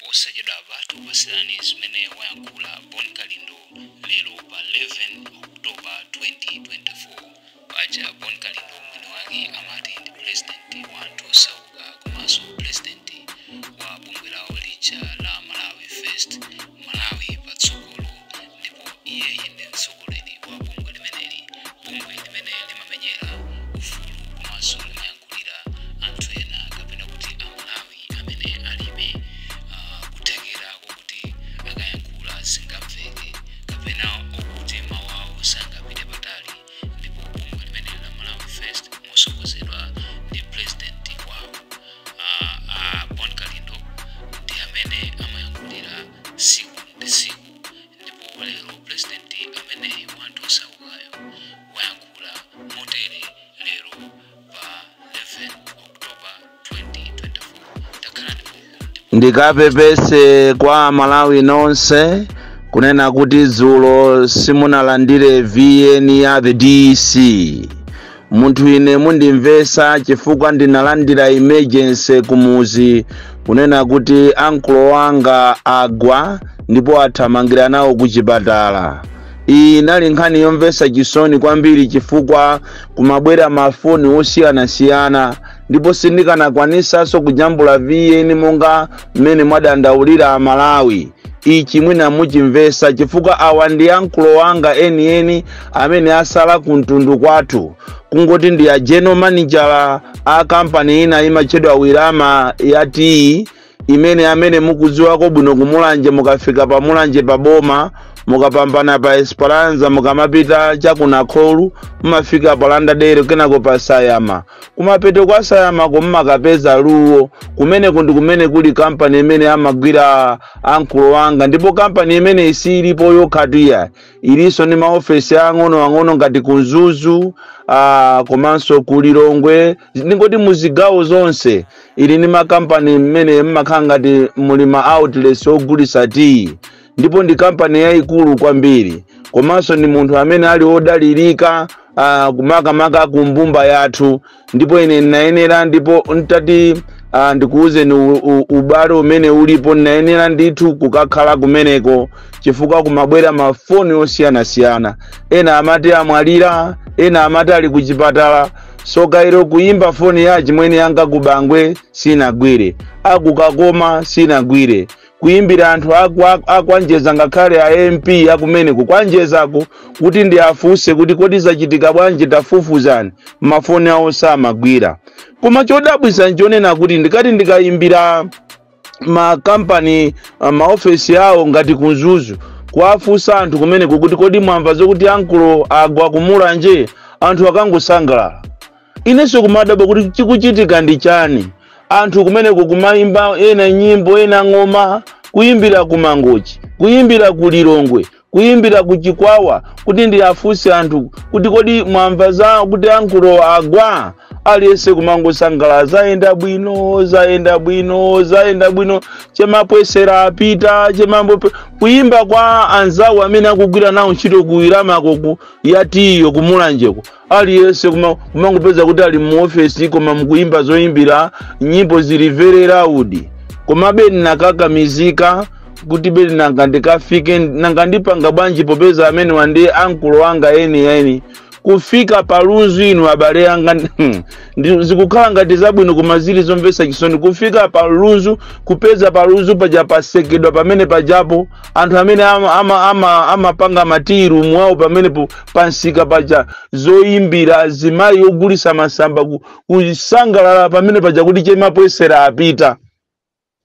Posachedwapa tikupasirani zimene wayankhula Bon Kalindo lero pa 11 October 2024. Paja Bon Kalindo mwini wake amati ndi president wa anthu osauka komanso president wa bungwe lawo lija la Malawi First, Malawi patsogolo, ndipo iyeyi ndi mtsogoleri wa bungwe limeneli, bungwe limene limamenyera ufulu komanso limayankhulira anthu ena kapena kuti Amalawi amene alibe kuthekera kokuti akayankhula zingamveke kapena okuti mawu awo sangapite patali. Ndipo bungwe limeneli la Malawi First mosogozedwa ndi president wawo Bon Kalindo ndi amene amayankhulira siku ndi siku. Ndipo lero president ameneyi wa anthu osaukayo wayankhula motere lero pa 11 October 2024. Takhalani pompo ndipo Ndikapepese kwa Malawi nonse kunena kuti dzulo simunalandire VN ya the DC. Munthu ine mundimvesa chifukwa ndinalandira emergency kumuzi kunena kuti ankulo wanga agwa ndipo athamangira nawo ku chipatala. Iyi inali nkhani yomvesa chisoni kwambiri chifukwa kumabwera mafoni osiyanasiyana ndipo sindikanakwanisanso kujambula VN monga mmene mwadandaulira Amalawi. Ichi mwina muchimvesa chifukwa awa ndi ankulo wanga enieni amene asala ku mtundu kwathu, kungoti ndi a general manager a kampani ina imatchedwa Wirama ya tea, imene amene mukudziwako bwino kumulanje. Mukafika pa Mulanje pa boma, mukapambana pa Esperanza, mukamapita chakunakholu, mumafika pa Landadere, kenako pa Sayama. Kumapeto kwa Sayamako mmakapeza Luwo. Kumeneko ndi kumene kuli kampani imene amagwira ankulo wanga. Ndipo kampani imene isilipo yokhatiya, ilinso ndi maofesi ang'onoang'ono ngati ku Mzuzu, komanso ku Lilongwe. Ndingoti muzigawo zonse ili ndi makampani mmene mmakhala ngati muli ma outlets ogulisa tea, ndipo ndi kampani yayikulu kwambiri. Komanso ndi munthu amene ali wodalirika kumakamaka ku mbumba yathu. Ndipo ine ndinayenera, ndipo ntati ndikuwuzeni ubale umene ulipo, ndinayenera ndithu kukakhala kumeneko chifukwa kumabwera mafoni osiyanasiyana. Ena amati amwalira, ena amati ali kuchipatala. Sokairo kuyimba foni ya chimwene yanga kubangwe sinagwire, akukakoma sinagwire, kuyimbira anthu akwanjeza, ngakhale a MP akumeneko kwanjezako kuti ndi afunse kuti kodi zachitika bwanji, tafufuzani, mafoni awo samagwira. Koma chodabwitsa nchonena kuti ndikati ndikayimbira makampani, maofesi awo ngati ku Mzuzu, kuwafunsa anthu kumeneko kuti kodi mwamva zokuti ankulo agwa kumulanje, anthu akangosangalala. Inenso kumadabwa kuti chikuchitika ndi chani. Anthu kumeneko kumayimba, ena nyimbo, ena ng'oma, kuyimbira ku Mangochi, kuyimbira ku Lilongwe, kuyimbira ku Chikwawa, kuti ndi afunse anthu kuti kodi mwamva za kuti ankulo agwa, aliyense kumangosangalala, zayenda bwino, zayenda bwino, zayenda bwino, chemapwesera apita chemambo. Kuyimba kwa anzawo amene akugwira nawo ntchito kuiramako ku yatiyo kumulanjeko, aliyense kumangopeza kuti ali mu ofesi koma mukuyimba zoyimbira nyimbo zili very loud. Komabe ndinakakamizika kuti beli nanga ndikafike, nanga ndipanga bwanji popeza amene wandi ankulo wanga eni eni. Kufika palunzu, inu abale anga, zikukhala ngati zabwino koma zili zomvetsa chisoni. Kufika palunzu, kupeza palunzu paja pasekedwa pamene pajapo anthu amene amapanga ma tea room awo pamenepo pansika paja, zoyimbira, azimayi ogulisa masamba kusangalala pamene paja kuti chemapwesera apita.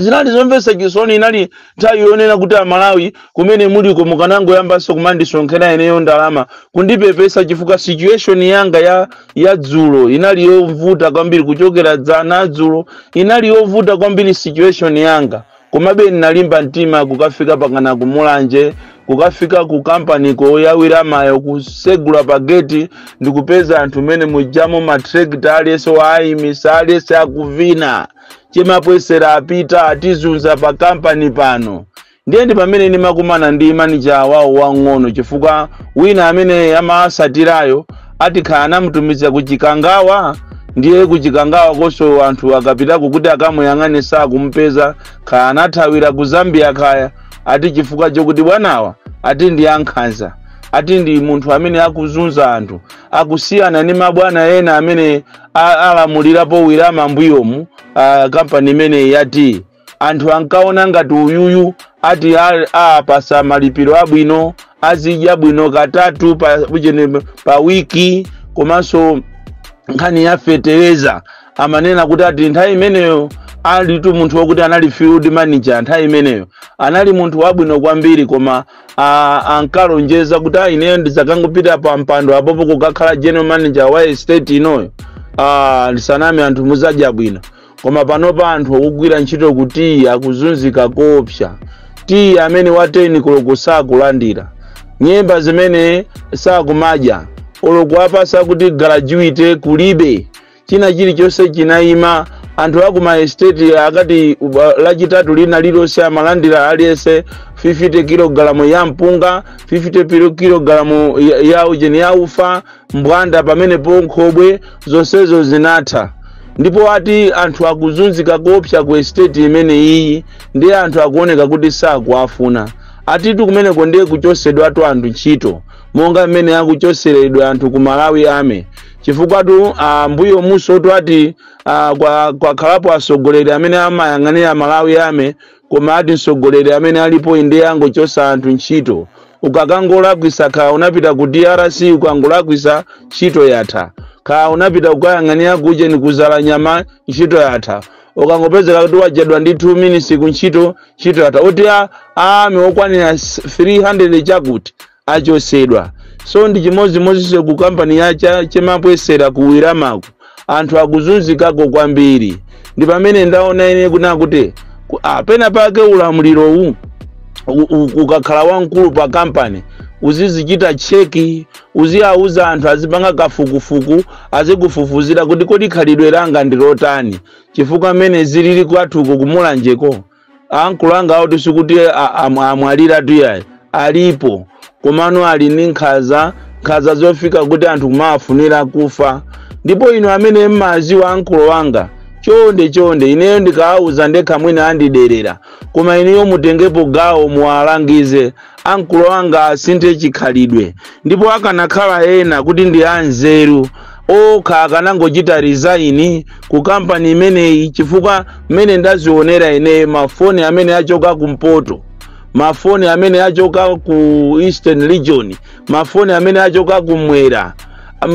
Zinali zomvetsa chisoni. Inali nthawi yonena kuti Amalawi kumene muliko mukanangoyambanso kumandisonkhera ineyo ndalama kundipepesa, chifukwa situation yanga ya dzulo inali yovuta kwambiri. Kuchokera dzana dzulo inali yovuta kwambiri situation yanga. Komabe ndinalimba mtima kukafika pakana kumulanje, kukafika ku kampani koyawiramayo, kusegula pa geti ndikupeza anthu mene mujamo matrekta, aliyense waayimisa, aliyense akuvina, chemapwesera apita, atizunza pa kampani pano. Ndiye ndi pamene ndimakumana ndi manager wawo wang'ono, chifukwa wina amene amasatirayo atikhala anamutumiza ku Chikangawa. Ndiye kuChikangawa konso anthu akapitako kuti akamuyang'ane sakumpeza, kaya anathawira ku Zambia kaya, ati chifukwa chokuti bwanawa ati ndi ankhanza, ati ndi munthu amene akuzunza anthu, akusiyana ndi mabwana ena amene alamulirapo Wirama mbuyomu. Kampani imeneyi yati anthu ankaona ngati uyuyu ati apasa malipiro abwino, azidya bwino katatu pa wiki, komanso nkhani ya fetereza amanena kuti ati nthawi imeneyo alitu munthu wokuti anali field manager, nthawi imeneyo anali munthu wabwino kwambiri, koma ankalonjeza kuti ineyo ndizakangopita pa mpando apopo kukakhala general manager wa estate inoyo, ndisaname anthu muzadya bwino. Koma panopa anthu okugwira ntchito kuti akuzunzika koopsa. Tiyi amene wa 10 koloko sakulandira, nyemba zimene sakumadya, olokuapasa kuti gratuity kulibe, china chilichonse chinayima. Anthu aku ma estate akati lachitatu lina lilonse amalandira aliyense 50 kilogalamu ya mpunga, 50 kilogalamu ya ujeni ya ufa mbwanda, pamenepo nkhobwe, zonsezo zinatha. Ndipo ati anthu akuzunzika koopsa ku estate imene iyi, ndiye anthu akuoneka kuti sakuafuna. Atitu kumeneko ndiye kuchosedwatu anthu ntchito monga mmene akuchoseredwa anthu ku Malawi Army, chifukwa mbuyo musotu ati kwakhalapo atsogoleri amene amayang'anira Malawi Army, koma ati mtsogoleri amene alipo ndiye angochosa anthu ntchito. Ukakangolakwisa, kaya unapita ku DRC, ukangolakwisa ntchito yatha. Kaya unapita kukayang'anira kuje ni kuzala nyama, ntchito yatha. Ukangopezeka kuti wajadwa ndi 2 minutes ku ntchito, ntchito yatha. Oti army okwanira 300 chakuti achosedwa. So ndi chimodzimodzinso ku kampani ya Chemapwesera ku Wiramako, anthu akuzunzikako kwambiri. Ndi pamene ndaona ine kuna kuti pena pake ulamuliro ukakhala wamkulu pa kampani uzizichita check, uziyauza anthu azipanga kafukufuku, azikufufuzira kuti kodi khalidwe langa ndi lotani, chifukwa mmene zilili kwathuko kumulanjeko, ankulu anga auti sikuti amwalira tuyayi, alipo, komano ali ndi nkhaza, nkhaza zofika kuti anthu kumawafunira kufa. Ndipo inu amene mmaziwa ankulu wanga, chonde chonde, ineyo ndikawauza ndekha mwina andiderera, koma ineyo mutengepo gawo muwalangize ankulu wanga asinthe chikhalidwe. Ndipo akanakhala ena kuti ndi anzeru okha akanangochita resign ku kampani imeneyi, chifukwa mmene ndazionera ineyo, mafoni amene achoka kumpoto, mafoni amene achoka ku Eastern Region, mafoni amene achoka kumwera,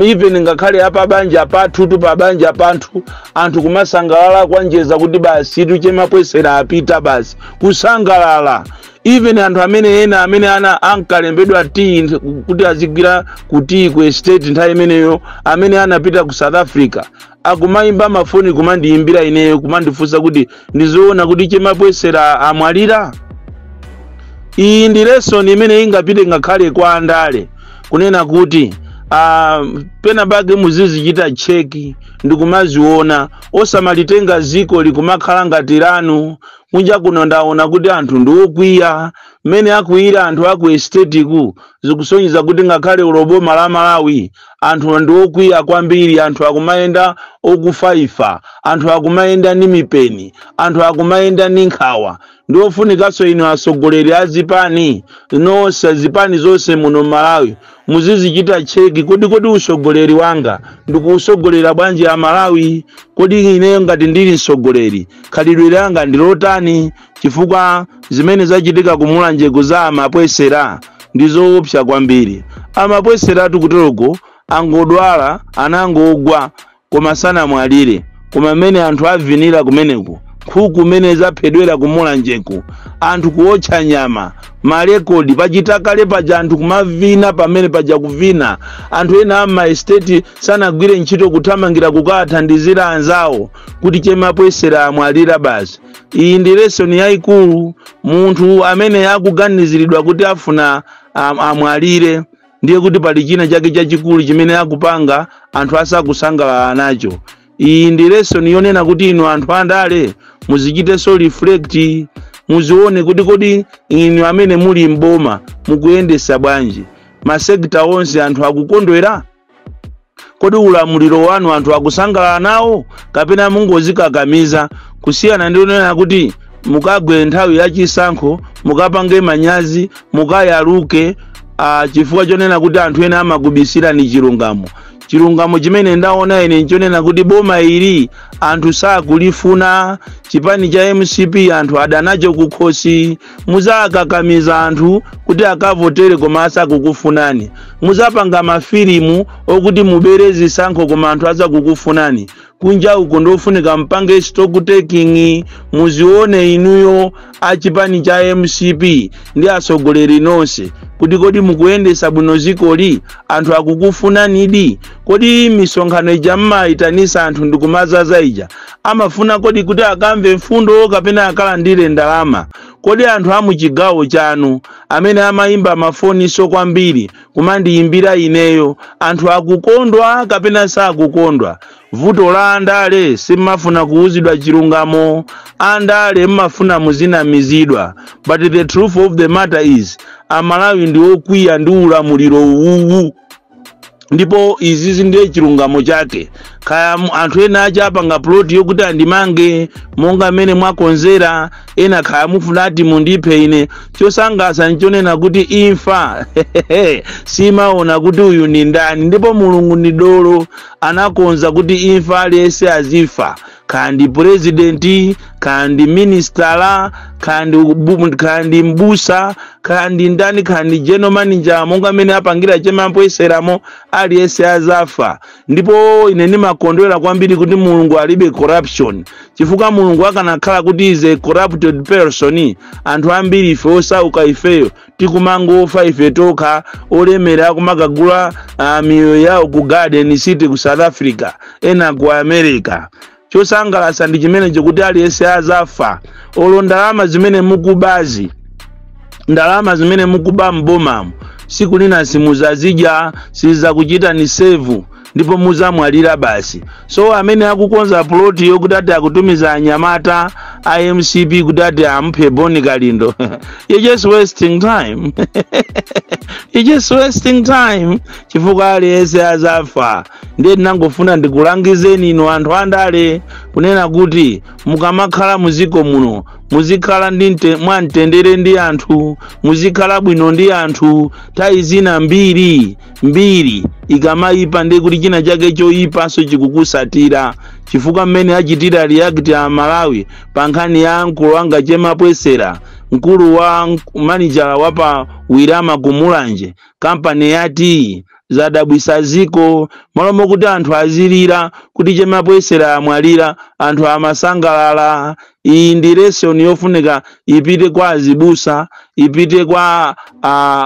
even ngakhale apa banja pathutu, pa banja panthu, anthu kumasangalala kwanjeza kuti basi tuchemapwesera apita basi, kusangalala. Even anthu amene ena amene ana ankalembedwa tii kuti azigwira ku tii ku estate nthawi imeneyo, amene anapita ku South Africa, akumayimba mafoni kumandiyimbira ineyo kumandifunsa kuti ndizoona kuti Chemapwesera amwalira. Iyi ndi lesson imene ingapite ngakhale kwa andale, kunena kuti pena pake muzizichita check ndikumaziona, osamalitenga ziko likumakhala ngati lanu. Kunja kuno ndaona kuti anthu ndi okwiya. Mmene akwiyira anthu aku estate ku zikusonyeza kuti ngakhale uloboma la Malawi anthu ndi okwiya kwambiri. Anthu akumayenda okufaifa, anthu akumayenda ndi mipeni, anthu akumayenda ndi nkhawa. Ndiofunikanso inu atsogoleri a zipani nonse, zipani zonse muno Malawi, muzizichita check kodi kodi usogoleri wanga ndikuusogolera bwanji a Malawi? Kodi ineyo ngati ndili mtsogoleri, khalidwe langa ndi lotani? Chifukwa zimene zachitika kumulanjeko za amapwesera ndi zoopsa kwambiri. Amapweseratu kuteroko angodwala, anangogwa koma sanamwalire. Koma mmene anthu avinira kumeneko, nkhuku mmene zaphedwera kumulanjeko, anthu kuotcha nyama, marekodi pachitakale paja, anthu kumavina pamene paja kuvina, anthu ena ama estate sanagwire ntchito kuthamangira kukathandizira anzawo kuti Chemapwesera amwalira basi. Iyi ndi lesson yayikulu. Munthu amene akuganiziridwa kuti afuna amwalire, ndiye kuti pali china chake chachikulu chimene akupanga anthu asakusangalala nacho. Iyi ndi lesson yonena kuti inu anthu andale muzichitenso reflect, muzione kuti kodi inu amene muli mboma mukuyendesa bwanji ma sector onse, anthu akukondwera. Kodi ulamuliro wanu anthu akusangalala nawo kapena mungozikakamiza? Kusiyana ndi kunena kuti mukagwe nthawi yachisankho, mukapange manyazi, mukayaluke, chifukwa chonena kuti anthu ena amakubisirani chilungamo. Chilungamo chimene ndaona ine nchonena kuti boma ili anthu sakulifuna. Chipani cha MCP anthu adanacho kukhosi. Muzakakamiza anthu kuti akavotere koma asakukufunani. Muzapanga mafilimu okuti mubere zisankho koma anthu azakukufunani. Kunja uko ndofunika mpange stock taking, muzione inuyo achipani cha MCP ndi atsogoleri nonse kuti kodi mukuyendesa bwino zikoli? Anthu akukufunanidi? Kodi misonkhano ija mmayitanisa anthu ndikumazaza ija, amafuna kodi kuti akamve mfundo kapena akalandire ndalama? Kodi anthu amuchigawo chanu amene amayimba mafoniso kwambiri kumandiyimbira ineyo, anthu akukondwa kapena sakukondwa? Vuto la andale, simmafuna kuwuzidwa chilungamo. Andale mmafuna muzinamizidwa, but the truth of the matter is Amalawi ndi okwiya ndi ulamuliro uwu, ndipo izizi ndiye chilungamo chake. Kaya anthu ena acha apanga plot yokuti andimange monga mmene mwakonzera ena, kaya mufuna ati mundiphe ine, chosangalatsa nchonena kuti imfa simaona kuti uyu ni ndani. Ndipo Mulungu ndi dolo, anakonza kuti imfa aliyense azifa, kandi purezidenti, kandi ministala, kandi mbusa, kandi ndani, kandi general manager, monga mmene apangira chemampoeseramo, aliyense azafa. Ndipo ine ndimakondwera kwambiri kuti Mulungu alibe corruption, chifukwa Mulungu akanakhala kuti is a corrupted person, anthu ambiri ife osauka ifeyo tikumangofa ife tokha, olemera akumakagula miyoyo yawo ku Garden City ku South Africa, ena ku America. Chosangalatsa ndi chimenecho kuti aliyense azafa. Olo ndalama zimene mukubazi, ndalama zimene mukuba m'bomamu, siku lina simuzazidya, sizakuchitani save, ndipo muzamwalira basi. So amene akukonza plot yokuti ati akutumiza anyamata a MCP kuti ati amuphe Boni Kalindo, you're just wasting time, you're just wasting time, chifukwa aliyense azafa. Ndiye ndinangofuna ndikulangizeni inu anthu andale kunena kuti mukamakhala muziko muno, muzikhala ndi mwamtendere ndi anthu, muzikhala bwino ndi anthu. Nthawi zina mbiri mbiri ikamayipa, ndi kuti china chake choyipanso chikukusatira, chifukwa mmene achitira react a Malawi pa nkhani ya mkulu wanga Chemapwesera, mkulu wa manijala wa pa Wirama kumulanje, kampani yati zadabwisa ziko. Malo mokuti anthu azilira kuti Chemapwesera amwalira, anthu amasangalala. Iyi ndi lesson yofunika ipite kwa azibusa, ipite kwa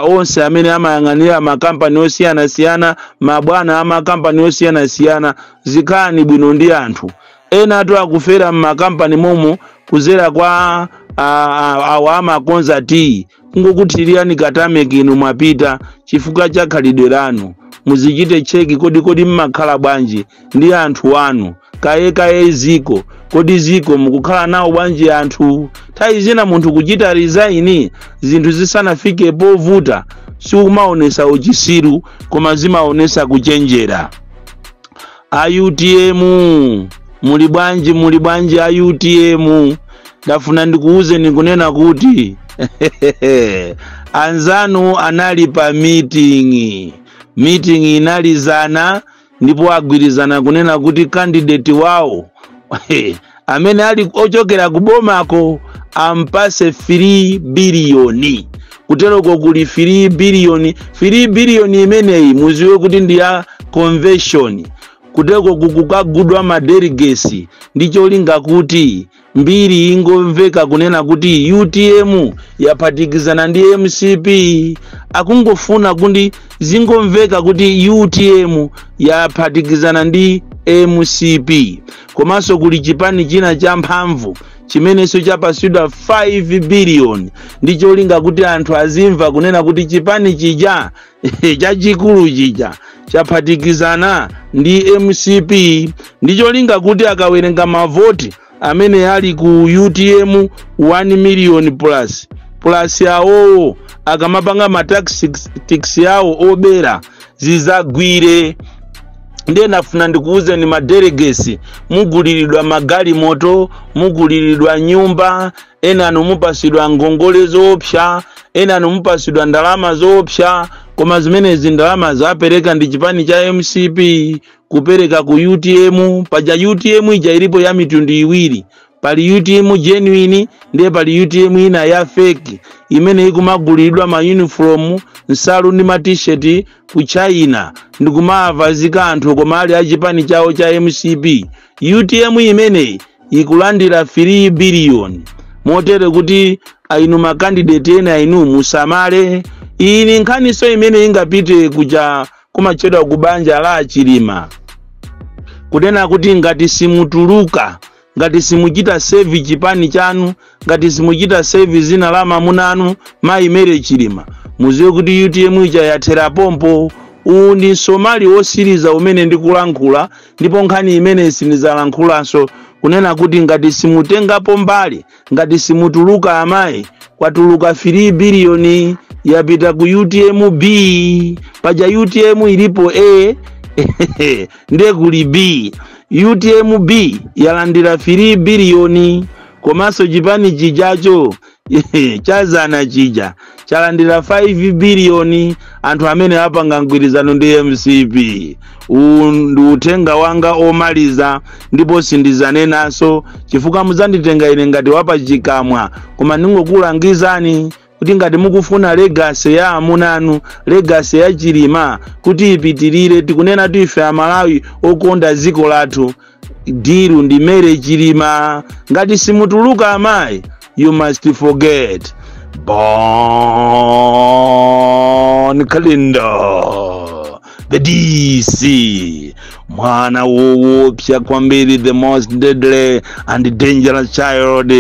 onse amene amayang'anira makampani osiyanasiyana, mabwana amakampani osiyanasiyana. Zikhalani bwino ndi anthu. Ena atu akufera m'makampani momo kuzera kwa awa amakonza tiyi, kungokuthiriyani katameki, inu mwapita chifukwa cha khalidwe lanu. Muzichite check, kodi mmakhala bwanji ndi anthu anu? Kaye ziko, kodi ziko mukukhala nawo bwanji anthu? Nthawi zina munthu kuchita resign zinthu zisanafike povuta sikumaonesa uchisiru, koma zimaonesa kuchenjera. A UTM muli bwanji? Muli bwanji a UTM? Ndafuna ndikuwuzeni kunena kuti anzanu anali pa meeting. Meeting inali zana, ndipo agwirizana kunena kuti candidate wawo amene ali ochokera kubomako ampase 3 biliyoni. Kuteroko kuli 3 biliyoni. 3 biliyoni imeneyi muziwe kuti ndi ya convention. Kuteroko kukagudwa ma delegates ndi cholinga kuti mbiri ingomveka kunena kuti UTM yaphatikizana ndi MCP. Akungofuna kuti zingomveka kuti UTM yaphatikizana ndi MCP. Komanso kuli chipani china cha mphamvu chimenenso chapasidwa 5 billion ndi cholinga kuti anthu azimva kunena kuti chipani chija chachikulu chija chaphatikizana ndi MCP, ndi cholinga kuti akawerenga mavoti amene ali ku UTM 1 million plus plus awowo, akamapanga ma tactics yawo obera, zizagwire. Ndiye nafuna ndikuwuzeni, madelegates, muguliridwa magalimoto, muguliridwa nyumba, enanu mupasidwa ngongole zoopsa, enanu mupasidwa ndalama zoopsa. Koma zimenezi ndalama zapereka ndi chipani cha MCP kupereka ku UTM. Paja UTM ija ilipo ya mitundu iwiri: pali UTM genuine, ndiye pali UTM ina ya fake imene ikumagulidwa ma uniform, nsalu ndi ma T-shirt ku China ndikumavazika anthu, koma ali achipani chawo cha MCP. UTM imeneyi ikulandira 3 billion, motere kuti ainu macandidate ena inu musamale. Iyi ni nkhaniso imene ingapite kuja kumachedwa ku banja la Chilima, kunena kuti ngati simutuluka, ngati simuchita save chipani chanu, ngati simuchita save zina la mamunanu mayi Mary Chilima, muziwe kuti UTM ija yathera pompo. Uwu ndi msomali wosiriza umene ndikulankhula, ndipo nkhani imene sindizalankhulaso, kunena kuti ngati simutengapo mbali, ngati simutuluka amayi, kwatuluka 3 biliyoni yapita ku UTM B. Paja UTM ilipo A, ndiye kuli B. UTM B yalandira 3 biliyoni, komanso chipani chijacho chazana chija chalandira 5 biliyoni, anthu amene apanga mgwirizano ndi MCP. Uwu ndi uthenga wanga omaliza, ndipo sindizanenanso chifukwa mudzanditenga ine ngati wapachikamwa. Koma ndingokulangizani kuti ngati mukufuna legacy ya amunanu, legacy ya Chilima kuti ipitirire, tikunena tu ife Amalawi okonda dziko lathu, deal ndi Mary Chilima. Ngati simutuluka amayi, you must forget. Bon Kalindo, the DC, mwana woopsa kwambiri, the most deadly and dangerous child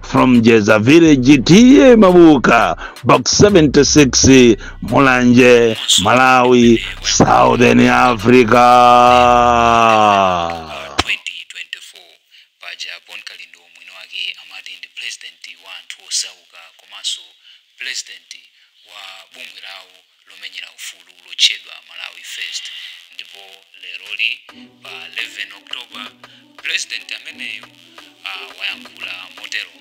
from Jeza Village, T/A Mabuka, Box 76, Mulanje, Malawi, Southern Africa. 2024. Paja Bon Kalindo mwini wake amati ndi president wa anthu osauka, komanso president wa bungwe lawo lomenyera ufulu lotchedwa Malawi First. Ndipo leroli pa 11 October, president ameneyo wayankhula motero.